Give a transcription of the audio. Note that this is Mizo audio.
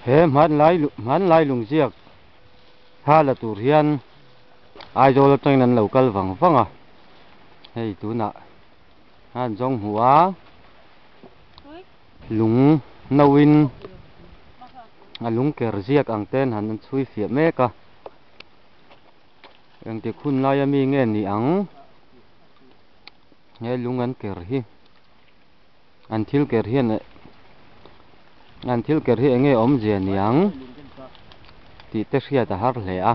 He hmanlai hmanlai lungziak thla la tur hian Aizawl atangin an lo kal vang vang a hei tunah an zawng hmu a lung no in a lung ker ziak ang ten han an chhui fiah mek a engtik hun laia mi nge ni ang he lung an ker hi an thil ker hian eh an thil ker hi enge awmzia ni ang tih te hriat a har hle a.